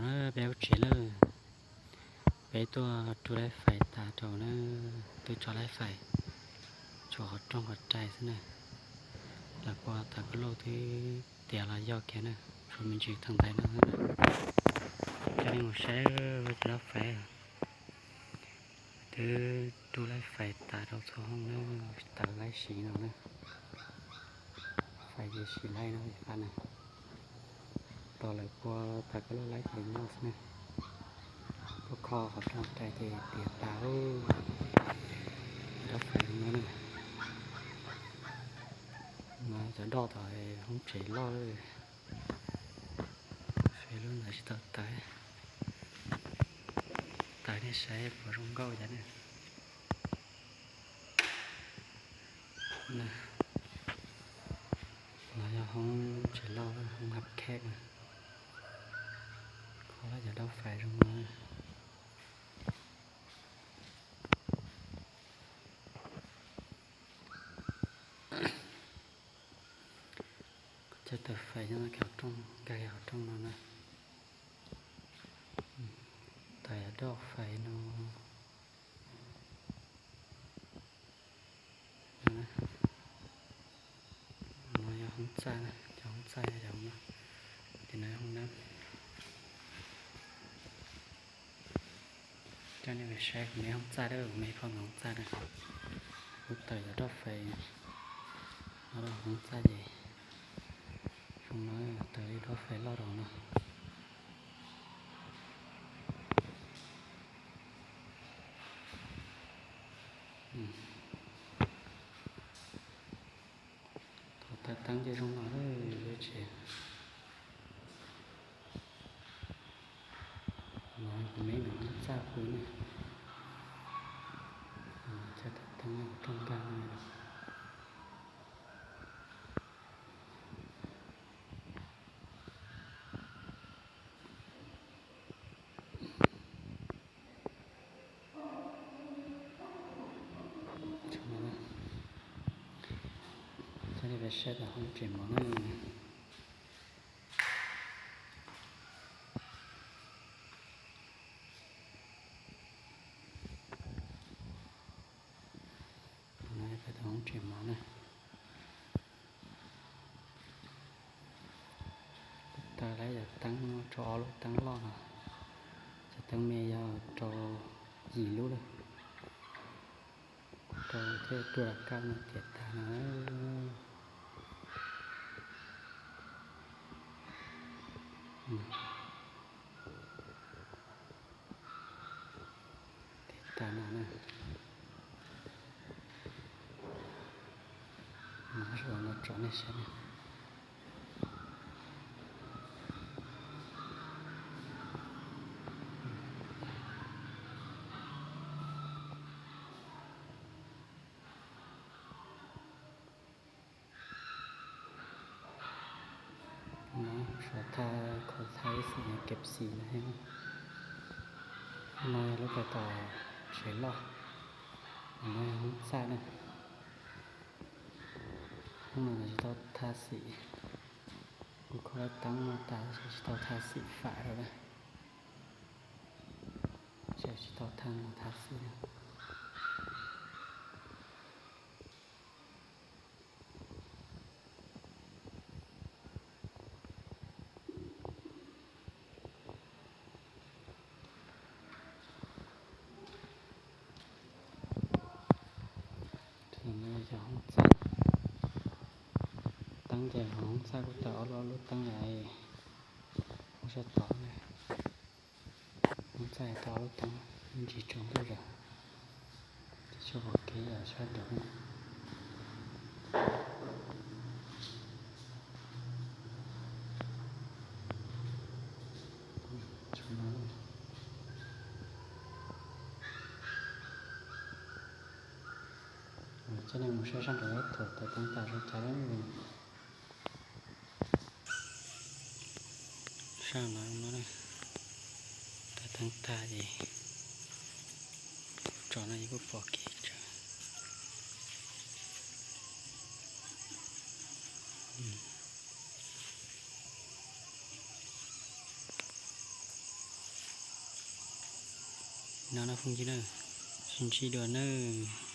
Peb lub tsev lawm, peb tuaj rub laib fais tas rau na, twb tso laib fais, tshuav qhov rooj qhov rai xwb na. Lawv kua tawv koj lauj twb tiav los yog kiag na, tshuav me ntsis thaum ntaiv no xwb na. Coj nej mus saib cov rab fais, twb rub laib fais tas rau txhua hoob na, tawv laib siv no na. Fais ces siv laib no qab na. Tos lawv kua tawv koj lauj laib ces noj xwb na. Koj kho qhov rooj rai ces tiav tas. Rab fais no na, cov doj tom hoob tsev loj. Fais lub ntawd tsis tau tawv, tawv nej saib puas zoo nkauj cas na. No yog hoob tsev loj, hoob hab kheb na. Kho lawm cov rab fais zoo no. Coj tawv fais coj no kiag qhov rooj, nkag kiag qhov rooj no na. Tawv cov rab fais no. No yog hoob txaj na, cov hoob txaj yog cov no. Ces no yog hoob nab. Coj nej mus saib kuv meb hoob txaj, kuv meb kho hoob txaj na. Kuv tawv cov rab fais no rau hoob txaj ces zoo no, tawv li rab fais loj rau no. Thaum tawm teeb ces zoo no lawm, tsev no kuv meb no txaj pw ne. Coj tawm teeb kuv rooj nkag no. Coj nej peb saib tom hoob tsev mov na. No yog peb tom hoob tsev mov na. Tawv lawm cov teeb, rau ob lub teeb loj no, cov teeb me yog rau yim lub lawm. Rau thiab rau laj kab no tiav tas no. Tiav tas no na. Mas no tsom nej saib na. No suav thaj khau thaj ib xim no, keb xim no. No yog lub pem tom tsev loj, no yog hoob txaj na. Hoob no tsis tau thaj xim, kuv kho lub teeb no tas tsis tau thaj xim fam rau na. Tsis tau thaj no thaj xim na. Cov no yog hoob txaj, teeb ces hoob txaj kuj tawm ob lub, ob lub teeb yom, hoob sab tod na. Hoob txaj tawm ob lub teeb, ntsis tsaus ntuj zog, tsis tshua pom kev yom sab nraud na. Coj nej mus saib sab nraud thaum tawm teeb tas zoo cas lawm. Sab no, tawm teeb tag ces tsom no yeej kuj pom kev tsawv. No no phooj ywg na, sib ntsib dua nawb.